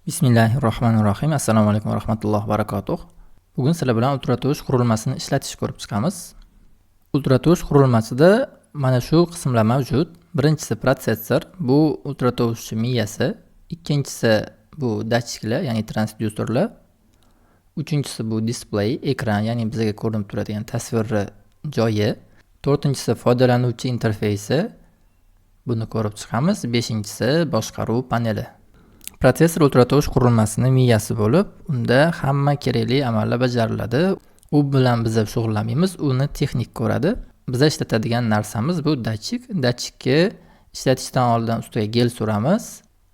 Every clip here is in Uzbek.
Bismillahirrohmanirrohim. Assalomu alaykum va rahmatullohi va barakatuh. Bugun sizlar bilan ultratovush qurilmasini ishlatishni ko'rib chiqamiz. Ultratovush qurilmasida mana shu qismlar mavjud. Birinchisi protsessor, bu ultratovushchi miyasi. Ikkinchisi bu datchiklar, ya'ni transduserlar. Uchinchisi bu display, ekran, ya'ni bizga ko'rinib turadigan tasvirni joyi. To'rtinchisi foydalanuvchi interfeysi. Buni ko'rib chiqamiz. Beshinchisi boshqaruv paneli. Protsessor ultratovush qurilmasini miyasi bo'lib, unda hamma kerakli amallar bajariladi. U bilan biz shug'ullanmaymiz, uni texnik ko'radi. Biza ishlatadigan narsamiz bu datchik. Datchikni ishlatishdan oldin ustiga gel suramiz.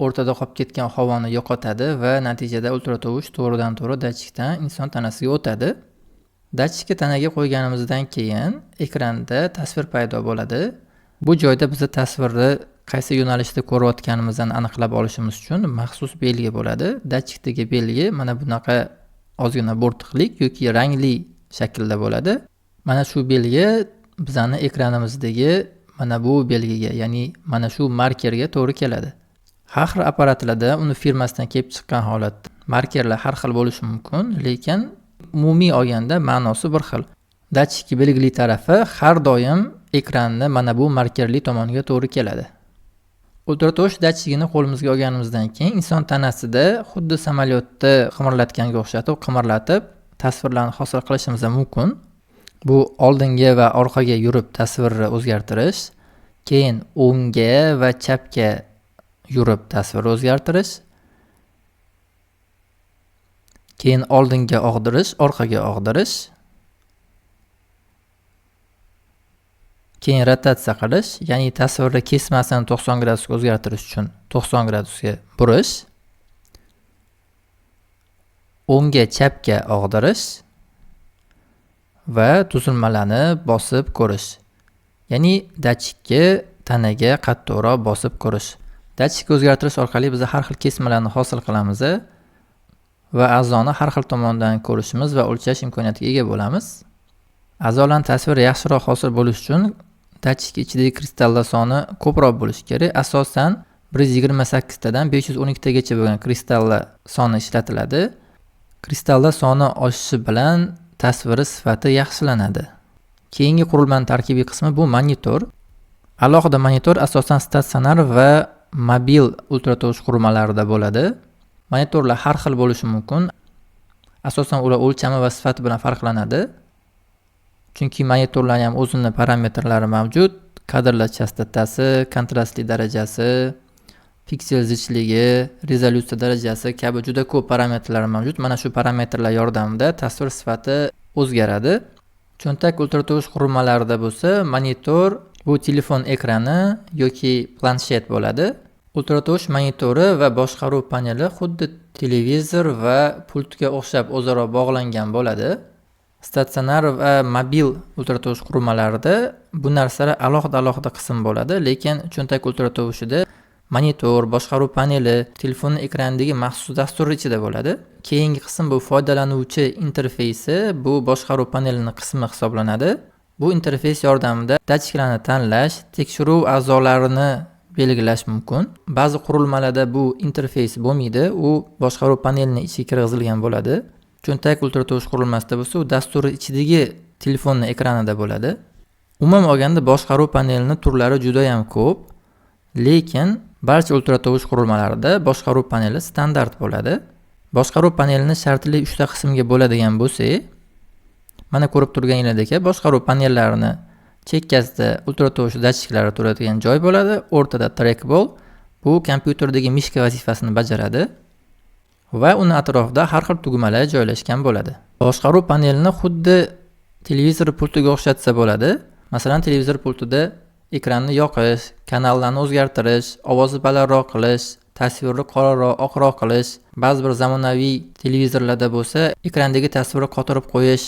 O'rtada qolib ketgan havoni yo'qotadi va natijada ultratovush to'g'ridan to'g'ri datchikdan inson tanasiga o'tadi. Datchikni tanaga qo'yganimizdan keyin ekranda tasvir paydo bo'ladi. Bu joyda biza tasvirni qaysi yo'nalishda ko'rayotganimizni aniqlab olishimiz uchun maxsus belgi bo'ladi. Datchikdagi belgi mana bunaqa ozgina bo'rtiqlik yoki rangli shaklda bo'ladi. Mana shu belgi bizani ekranimizdagi mana bu belgiga, ya'ni mana shu markerga to'g'ri keladi. Har xil apparatlarda uni firmasidan kelib chiqqan holatda markerlar har xil bo'lishi mumkin, lekin umumiy olganda ma'nosi bir xil. Datchik belgili tarafi har doim ekranni mana bu markerli tomoniga to'g'ri keladi. Ultratovush datchigini qo'limizga olganimizdan keyin inson tanasida xuddi samolyotda qimirlatganga o'xshatib qimirlatib tasvirlarni hosil qilishimiz mumkin. Bu oldinga va orqaga yurib tasvirni o'zgartirish, keyin o'ngga va chapga yurib tasvirni o'zgartirish, keyin oldinga og'dirish, orqaga og'dirish, keyin rotatsiya qilish, ya'ni tasvirni kesmasini 90 gradusga o'zgartirish uchun 90 gradusga burish, o'ngga chapga og'dirish va tuzilmalarni bosib ko'rish. Ya'ni datchikni tanaga qattiqroq bosib ko'rish. Datchikni o'zgartirish orqali biz har xil kesmalarni hosil qilamiz va a'zoni har xil tomondan ko'rishimiz va o'lchash imkoniyatiga ega bo'lamiz. A'zolarning tasviri yaxshiroq hosil bo'lishi uchun datchik ichidagi kristallar soni ko'proq bo'lishi kerak. Asosan 128 tadan 512 tagacha bo'lgan kristallar soni ishlatiladi. Kristallar soni oshishi bilan tasviri sifati yaxshilanadi. Keyingi qurilmaning tarkibiy qismi bu monitor. Alohida monitor asosan statsionar va mobil ultratovush qurilmalarida bo'ladi. Monitorlar har xil bo'lishi mumkin. Asosan ular o'lchami va sifati bilan farqlanadi. Chunki monitorlarning ham o'zini parametrlari mavjud. Kadrlar chastotasi, kontrastli darajasi, piksel zichligi, rezolyutsiya darajasi kabi juda ko'p parametrlar mavjud. Mana shu parametrlar yordamida tasvir sifati o'zgaradi. Cho'ntak ultratovush qurilmalarida bo'lsa, monitor bu telefon ekrani yoki planshet bo'ladi. Ultratovush monitori va boshqaruv paneli xuddi televizor va pultga o'xshab o'zaro bog'langan bo'ladi. Statsionar va mobil ultratovush qurilmalarida bu narsalar alohida-alohida qism bo'ladi, lekin cho'ntak ultratovushida monitor, boshqaruv paneli telefon ekranidagi maxsus dastur ichida bo'ladi. Keyingi qism bu foydalanuvchi interfeysi, bu boshqaruv panelining qismi hisoblanadi. Bu interfeys yordamida datchiklarni tanlash, tekshiruv a'zolarini belgilash mumkin. Ba'zi qurilmalarda bu interfeys bo'lmaydi, u boshqaruv panelining ichiga kirgizilgan bo'ladi. Cho'ntak ultratovush qurilmasida bo'lsa, u dasturi ichidagi telefonni ekranida bo'ladi. Umuman olganda boshqaruv panelining turlari juda ham ko'p, lekin barcha ultratovush qurilmalarida boshqaruv paneli standart bo'ladi. Boshqaruv panelini shartli 3 ta qismga bo'ladigan bo'lsak, mana ko'rib turganingizdek, boshqaruv panellarini chekkasida ultratovush datchiklari turadigan joy bo'ladi, o'rtada trackball, bu kompyuterdagi mishka vazifasini bajaradi va uni atrofida har xil tugmalar joylashgan bo'ladi. Boshqaruv panelini xuddi televizor pultiga o'xshatsa bo'ladi. Masalan, televizor pultida ekranni yoqish, kanallarni o'zgartirish, ovozni balandroq qilish, tasvirni qoraroq, oqroq qilish, ba'zi bir zamonaviy televizorlarda bo'lsa, ekrandagi tasvirni qotirib qo'yish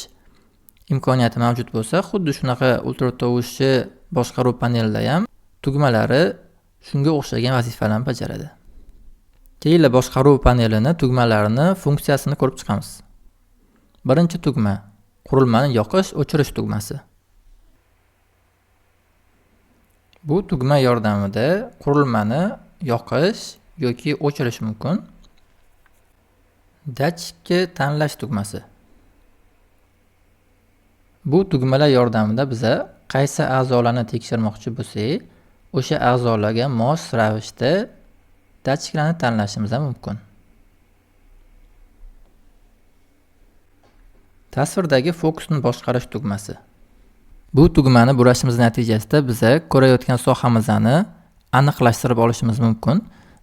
imkoniyati mavjud bo'lsa, xuddi shunaqa ultratovushchi boshqaruv panelida ham tugmalari shunga o'xshagan vazifalarni bajaradi. Kelinglar boshqaruv panelini tugmalarini funksiyasini ko'rib chiqamiz. Birinchi tugma qurilmani yoqish, o'chirish tugmasi. Bu tugma yordamida qurilmani yoqish yoki o'chirish mumkin. Datchikni tanlash tugmasi. Bu tugmalar yordamida biza qaysi a'zolarni tekshirmoqchi bo'lsak, o'sha a'zolarga mos ravishda datchiklarni tanlashimiz ham mumkin. Tasvirdagi fokusni boshqarish tugmasi. Bu tugmani burashimiz natijasida biza ko'rayotgan sohamizni aniqlashtirib olishimiz mumkin.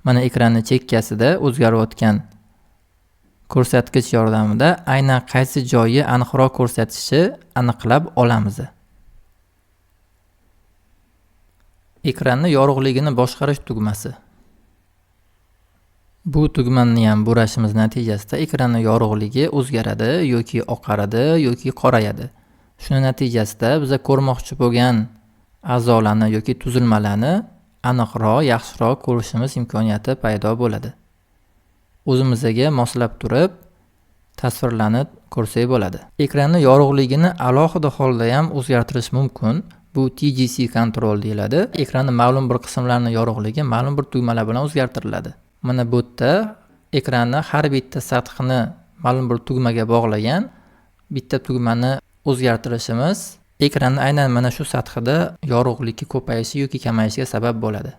Mana ekranning chekkasida o'zgarayotgan ko'rsatkich yordamida aynan qaysi joyi aniqroq ko'rsatishi aniqlab olamiz. Ekranni yorug'ligini boshqarish tugmasi. Bu tugmani ham burashimiz natijasida ekranning yorug'ligi o'zgaradi yoki oqaradi yoki qorayadi. Shuning natijasida biz ko'rmoqchi bo'lgan a'zolarni yoki tuzilmalarni aniqroq, yaxshiroq ko'rishimiz imkoniyati paydo bo'ladi. O'zimizga moslab turib tasvirlarni ko'rsak bo'ladi. Ekranning yorug'ligini alohida holda ham o'zgartirish mumkin. Bu TGC control deyiladi. Ekranning ma'lum bir qismlarining yorug'ligi ma'lum bir tugmalar bilan o'zgartiriladi. Mana bu yerda ekranni har bitta sathini ma'lum bir tugmaga bog'lagan bitta tugmani o'zgartirishimiz ekranni aynan mana shu sathida yorug'ligi ko'payishi yoki kamayishiga sabab bo'ladi.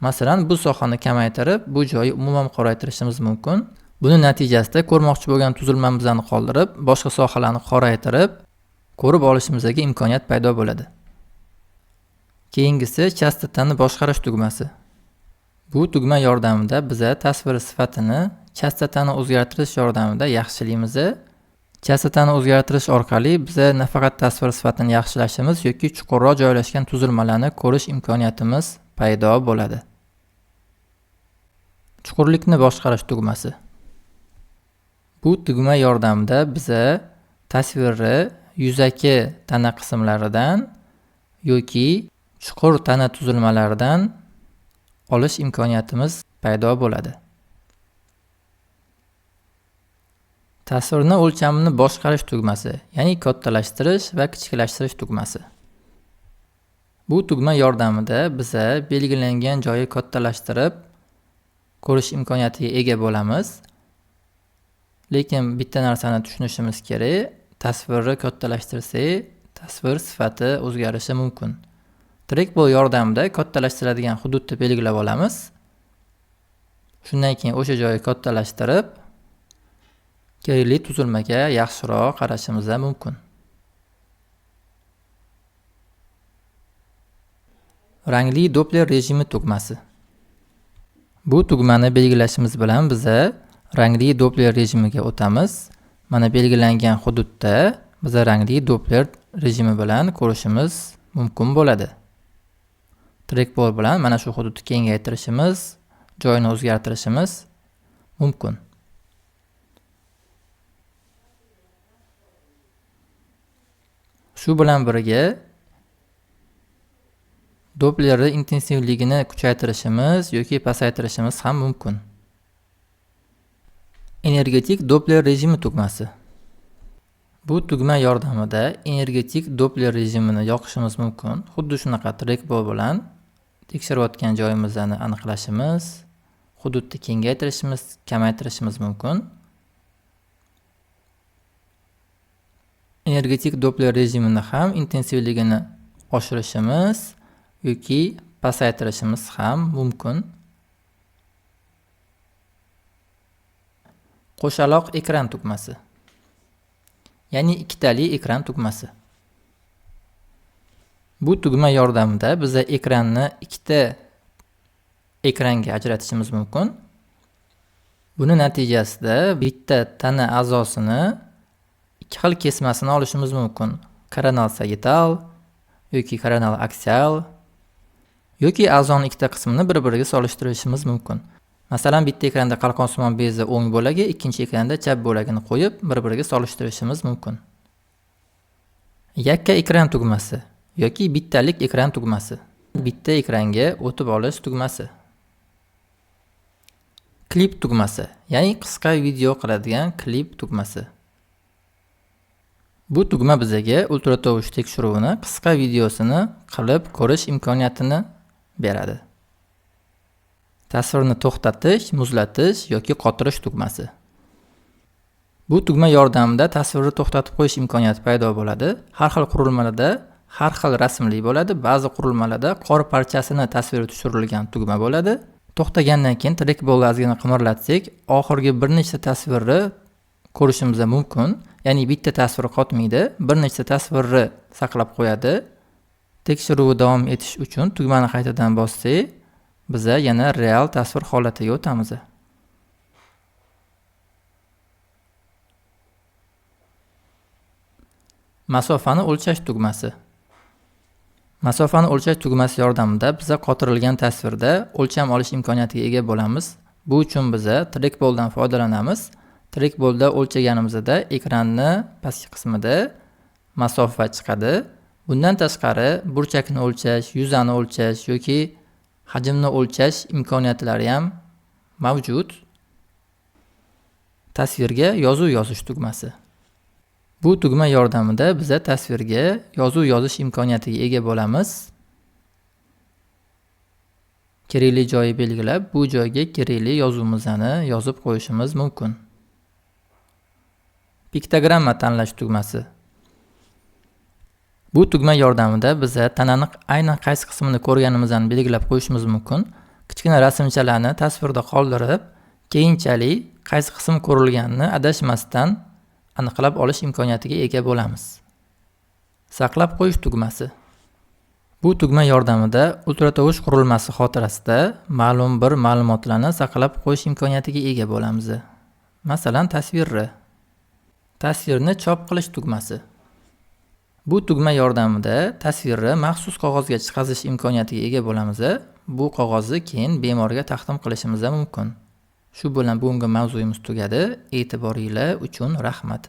Masalan, bu sohani kamaytirib, bu joyi umuman qoraytirishimiz mumkin. Buning natijasida ko'rmoqchi bo'lgan tuzilmamizni qoldirib, boshqa sohalarni qoraytirib, ko'rib olishimizga imkoniyat paydo bo'ladi. Keyingisi chastotani boshqarish tugmasi. Bu tugma yordamida biza tasvir sifatini chastotani o'zgartirish yordamida yaxshilaymiz. Chastotani o'zgartirish orqali biza nafaqat tasvir sifatini yaxshilashimiz yoki chuqurroq joylashgan tuzilmalarni ko'rish imkoniyatimiz paydo bo'ladi. Chuqurlikni boshqarish tugmasi. Bu tugma yordamida biza tasvirni yuzaki tana qismlaridan yoki chuqur tana tuzilmalaridan olish imkoniyatimiz paydo bo'ladi. Tasvirni o'lchamini boshqarish tugmasi, ya'ni kattalashtirish va kichiklashtirish tugmasi. Bu tugma yordamida biza belgilangan joyi kattalashtirib ko'rish imkoniyatiga ega bo'lamiz. Lekin bitta narsani tushunishimiz kerak, tasvirni kattalashtirsak, tasvir sifati o'zgarishi mumkin. Trackball yordamida kattalashtiriladigan hududni belgilab olamiz. Shundan keyin o'sha joyi kattalashtirib, kerakli tuzilmaga yaxshiroq qarashimiz mumkin. Rangli Doppler rejimi tugmasi. Bu tugmani belgilashimiz bilan biza rangli Doppler rejimiga o'tamiz. Mana belgilangan hududda biza rangli Doppler rejimi bilan ko'rishimiz mumkin bo'ladi. Trackball bilan mana shu hududni kengaytirishimiz, joyini o'zgartirishimiz mumkin. Shu bilan birga Dopplerning intensivligini kuchaytirishimiz yoki pasaytirishimiz ham mumkin. Energetik Doppler rejimi tugmasi. Bu tugma yordamida energetik Doppler rejimini yoqishimiz mumkin. Xuddi shunaqa trackball bilan tekshirayotgan joyimizni aniqlashimiz, hududni kengaytirishimiz, kamaytirishimiz mumkin. Energetik Doppler rejimini ham intensivligini oshirishimiz yoki pasaytirishimiz ham mumkin. Qo'shaloq ekran tugmasi. Ya'ni ikkitali ekran tugmasi. Bu tugma yordamida biza ekranni ikkita ekranga ajratishimiz mumkin. Buni natijasida bitta tana a'zosini ikki xil kesmasini olishimiz mumkin. Koronal sagittal yoki koronal aksial yoki a'zoning ikkita qismini bir-biriga solishtirishimiz mumkin. Masalan, bitta ekranda qalqonsimon bezi o'ng bo'lagi, ikkinchi ekranda chap bo'lagini qo'yib, bir-biriga solishtirishimiz mumkin. Yakka ekran tugmasi yoki bittalik ekran tugmasi. Bitta ekranga o'tib olish tugmasi. Klip tugmasi, ya'ni qisqa video qiladigan klip tugmasi. Bu tugma bizaga ultratovush tekshiruvini qisqa videosini qilib ko'rish imkoniyatini beradi. Tasvirni to'xtatish, muzlatish yoki qotirish tugmasi. Bu tugma yordamida tasvirni to'xtatib qo'yish imkoniyati paydo bo'ladi. Har xil qurilmalarda har xil rasmli bo'ladi. Ba'zi qurilmalarda qor parchasini tasviri tushirilgan tugma bo'ladi. To'xtagandan keyin trackballni ozgina qimirlatsak, oxirgi bir nechta tasvirni ko'rishimiz mumkin. Ya'ni bitta tasvir qotmaydi, bir nechta tasvirni saqlab qo'yadi. Tekshiruvni davom etish uchun tugmani qaytadan bossak, biza yana real tasvir holatiga o'tamiz. Masofani o'lchash tugmasi. Masofani o'lchash tugmasi yordamida biza qotirilgan tasvirda o'lcham olish imkoniyatiga ega bo'lamiz. Bu uchun biza trackballdan foydalanamiz. Trackballda o'lchaganimizda ekranni pastki qismida masofa chiqadi. Bundan tashqari burchakni o'lchash, yuzani o'lchash yoki hajmni o'lchash imkoniyatlari ham mavjud. Tasvirga yozuv yozish tugmasi. Bu tugma yordamida biza tasvirga yozuv yozish imkoniyatiga ega bo'lamiz. Kerakli joyi belgilab, bu joyga kerakli yozuvimizni yozib qo'yishimiz mumkin. Piktogramma tanlash tugmasi. Bu tugma yordamida biza tanani aynan qaysi qismini ko'rganimizni belgilab qo'yishimiz mumkin. Kichkina rasmchalarni tasvirda qoldirib, keyinchalik qaysi qism ko'rilganini adashmasdan aniqlab olish imkoniyatiga ega bo'lamiz. Saqlab qo'yish tugmasi. Bu tugma yordamida ultratovush qurilmasi xotirasida ma'lum bir ma'lumotlarni saqlab qo'yish imkoniyatiga ega bo'lamiz. Masalan, tasvirni. Tasvirni chop qilish tugmasi. Bu tugma yordamida tasvirni maxsus qog'ozga chiqazish imkoniyatiga ega bo'lamiz. Bu qog'ozni keyin bemorga taqdim qilishimiz mumkin. Shu bilan bugungi mavzuyimiz tugadi. E'tiboringlar uchun rahmat.